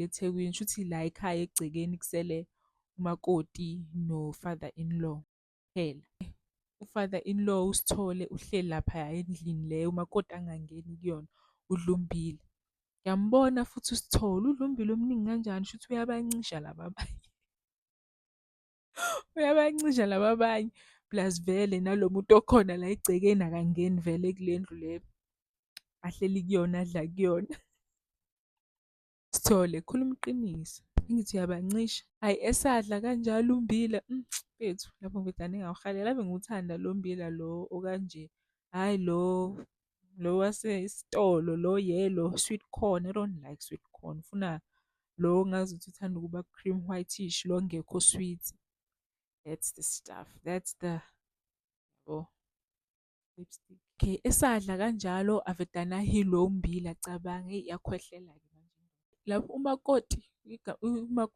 eThekwini, shuthi la ekhaya egcekeni kusele umakoti no-father in-law kuphela. U-father in-law uSithole uhleli laphaya endlini le umakoti angangeni kuyona, udla ummbila. Ngiyambona futhi uSithole, udla ummbila omningi kanjani, shuthi uyabancisha laba abanye. Uyabancisha laba abanye. Plus vele nalo muntu okhona la egcekeni akangeni vele kule ndlu le ahleli kuyona, adla kuyona. Sithole, khuluma iqiniso, angithi uyabancisha? Hhayi esadla kanjalo ummbila, mfethu lapho ngvedane ngawuhalela, ave ngiwuthanda lo mmbila lo okanje. Hhayi lo, lo wasesitolo lo yellow, sweet corn, I don't like sweet corn. Ngifuna lo ongazuthi uthanda ukuba cream whitish, lo ongekho sweet. That's the stuff, that's the, yabo, lipstick. Okay, esadla kanjalo avedane ahilwe ummbila, cabanga eyi iyakhwehlela-ke manje. Lapho umakoti, umakoti.